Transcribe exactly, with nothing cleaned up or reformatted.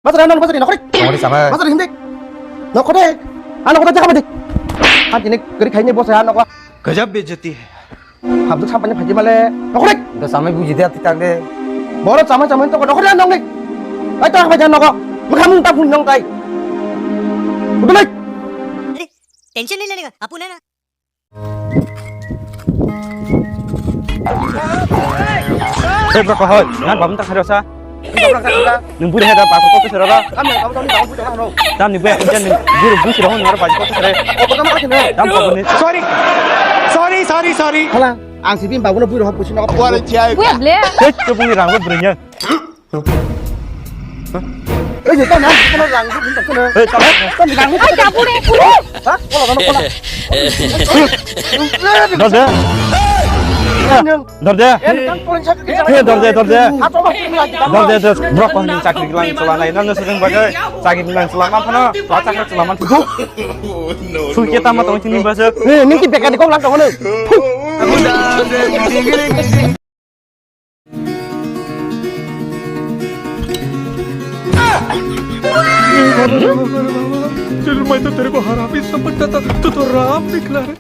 Bazar ano bazar nokhore. Nokhore samai. Bazar hindi. Nokhore. Ano kota jaga mati. Hati ni gari khaini bos ya nokho. Gajab bejati hai. Habdu sampanya phaji male. Nokhore. Do samai buji de ati tang de. Boro samai samai to nokhore ano ni. Ai to phaji nokho. Mukhamung ta phun nong tai. Udah lagi. अरे, टेंशन नहीं लेने का, अपन है ना। Hei, bro, kahoi. Ngan babun tak hari sa. Nung buri hada babu kau tu serara. Tam ni buri, buri hon ngar babu kau tu serara. Tam kau ni. Sorry. Sorry, sorry, sorry. Hala, ang sibin babu na buri hon pusi na. Wah, ble. Hei, tu buri rang buri nya. Ei, tao na, tao na rang, tao na. Ei, tao na. Tao na rang. Ai, jabu re, puro. Ha? Kola, kola, kola. Dor de. Dor de. Ei, dor de, dor de. Dor de, dor de. Bro, kau ni chakri lang chala nai. Nang na sering bagai. Chakri lang chala man phano. Ba chakri chala man. Sui kita ma tong sini basa. Ei, niki bekar di kau lang tong na. चल, मैं तो तेरे को हरामी समझता था, तू तो राम निकला रे।